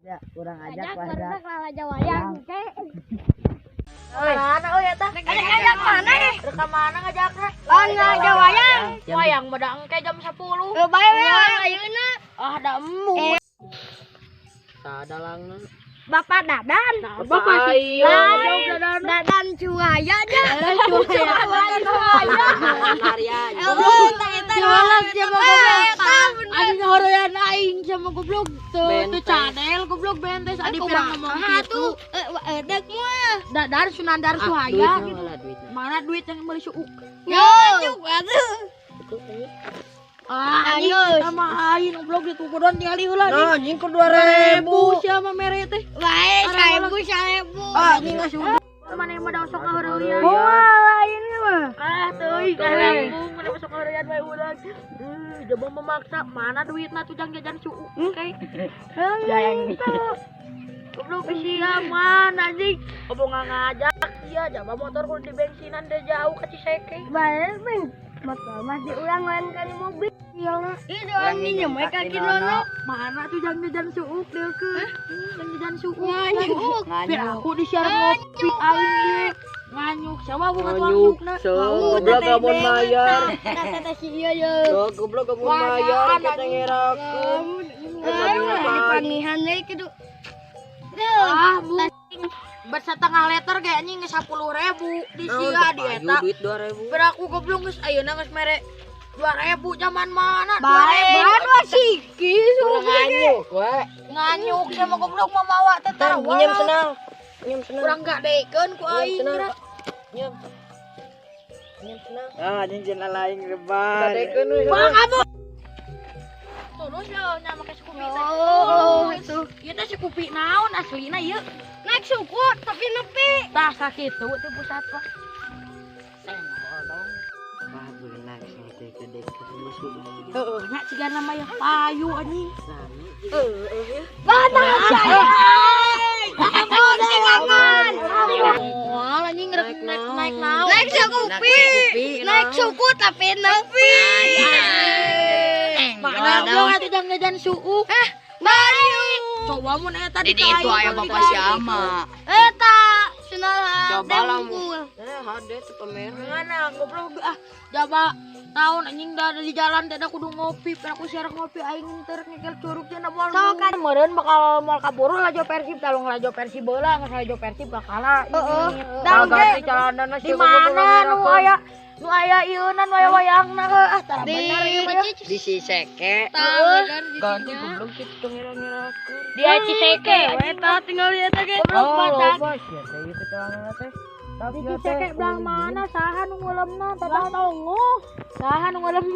Ya, kurang ajak Ajak warga. barudak lalajo wayang ke. Mana euy eta? Ngajak mana nih? Rek ka mana ngajakna? Lawan ngajak wayang. Wayang mah da engke jam 10. Eh, bae we ayeuna. Ah, da embung. Sadalangna. Bapak Dadan. Bapak sih. Lain. Dadan cuaya aja. Cuaya. Arya. Oh, tak eta Jualan sama goblok. goblok. Anjing horean aing sama goblok tuh Bentes. tuh cadel goblok bentes adi pirang ngomong gitu. Edek mah. Dadar Sunandar Suhaya gitu. Duitnya. Mana duit yang beli suuk? Nyuk atuh. Ah, anjing Angus. sama aing goblok ditukuran tinggal heula nih. Nah, anjing ku 2000. Siapa mere teh? Bae 1000 1000. Ah, anjing asup. Mana yang mah sok ngaheureuyaan. Moal lain mah. Ah, teuing embung mana masuk ngaheureuyaan bae urang. Coba memaksa mana duitna tuh jang jajan suuk kayak. Jayang. Goblok sia mana anjing. Goblok nggak ngajak sia jaba motor kudu di bensinan deh jauh ke Ciseke. Bae ping. Motor masih urang lain kali mobil. Itu orang minjem we ka Kinono. Mana tuh jang jajan suuk deukeun. Jang jajan suuk. Nganyuk. Biar aku disiar ngopi aing ieu. Nganyuk siapa bukan tuang Nganyuk. nyukna. So, goblok amun mayar. Tah si ieu ye. So, goblok amun mayar kita ngerakeun. Dipangihan deui kitu. Ah, bu. Bersetengah liter ge anjing geus 10.000 di sia di eta. Duit 2000. Beraku goblok geus ayeuna geus mere 2000 zaman mana? Bae. 2000. Dua siki Kurang nganyuk we. Nganyuk sama goblok mah mawa teh Tar, nyium senang. Nyium senang. Kurang gak dekeun ku aing senang. kira. Nyium. Nyium senang. Ah, anjing cenah lain reban. Gadekeun we. Bang kamu. Terus ya nya make Scoopy teh. Oh, itu. Ieu teh Scoopy naon aslina ieu? Naik suku tapi nepi. Tah sakitu teh pusat mah. Wah, beunang sih teh gadekeun musuh. Heeh, nya cigana mah ya payu anjing. Rame. Heeh. Batang saya. Ampun sing aman. Moal anjing rek naik naik naon. Naik Scoopy. Naik suku tapi nepi. Mana goblok atuh jang jajan suuk. Bayu. Coba mun eta Di itu aya bapak siapa? Eta senala Coba lah, Eh, hade teu pamer. Mana goblok ah jaba tahun anjing dah ada di jalan teh kudu ngopi, per aku siar ngopi aing teh rek nyekel curug teh moal. Sok kan meureun bakal moal kaburu lajo Persib talung lajo Persib heula geus lajo Persib bakal. Heeh. Tah Ganti calanana di mana nu aya ieuna nu aya wayangna ah tara bener ieu mah. Di Siseke. Ganti goblok kitu ngira-ngirakeun. Di Ciseke. Eta tinggal lihat ge. Goblok batak. loba sia teh ieu celana teh. Di Ciseke belah mana saha nu ngeuleumna tah tongoh. Saha nu ngeuleum?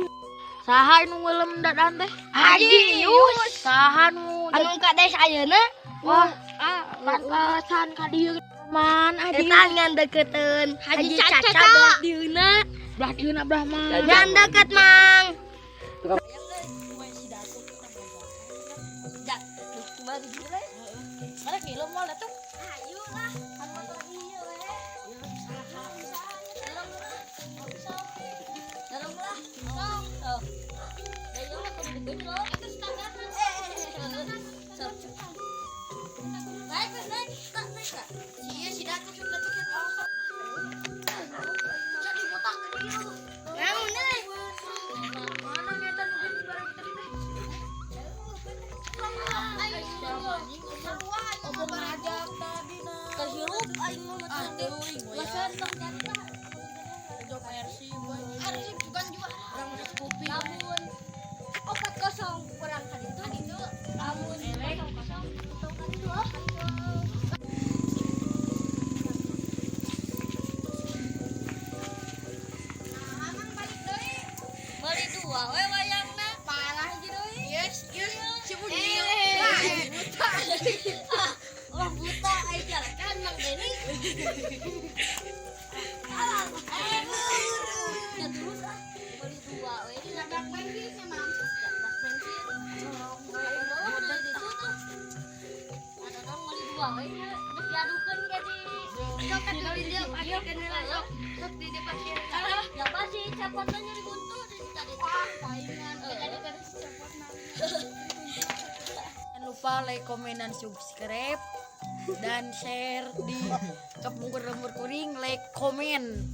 Saha nu ngeuleum dadan teh? Haji Yus. Saha nu Anu kades ayeuna. Wah, pantesan ka dieu man adi. Eta ngan deketeun Haji Caca belah dieuna. Belah dieuna belah mana? Ngan deket Mang. Mana kilo moal atuh? Ayo lah, kan motor ieu we. Dalam lah. Sok. Da ieu mah kudu digenjlok. Eta standarna. Sok. Naik, naik, tak naik tak. Ieu si Datu sok Datu kan. Jadi botak ke dieu. Naon deui? Mana nyata nu geuning bareng tadi teh? Opo ngajak tadi na. Terhirup aing mah Ah, teuing we. Masan tong nyarita. Lajo Persib we. Arsip bukan juara. Urang udah Scoopy. Lamun 4-0 kurang ka ditu. Lamun 0-0 untung ka ditu. Nah, Mang balik deui. Meuli dua we wayangna. Parah hiji deui. Yes, yes. Si bunyi. Buta. Oh, buta ai jalan Mang Deni. Alah, ya terus ah. Beli dua we di ladang bensin memang. Ladang bensin. Ada dong di situ tuh. Ada dong beli dua we nya. Geus diadukeun ge di sok kan di dieu pasieun heula sok. Sok di dieu pasieun. Ya pasti cepotna nyeri buntu di tadi. Wah, paingan. Tadi kan cepotna. lupa like, komen, dan subscribe dan share di Kapungkur Lembur Kuring, like, komen.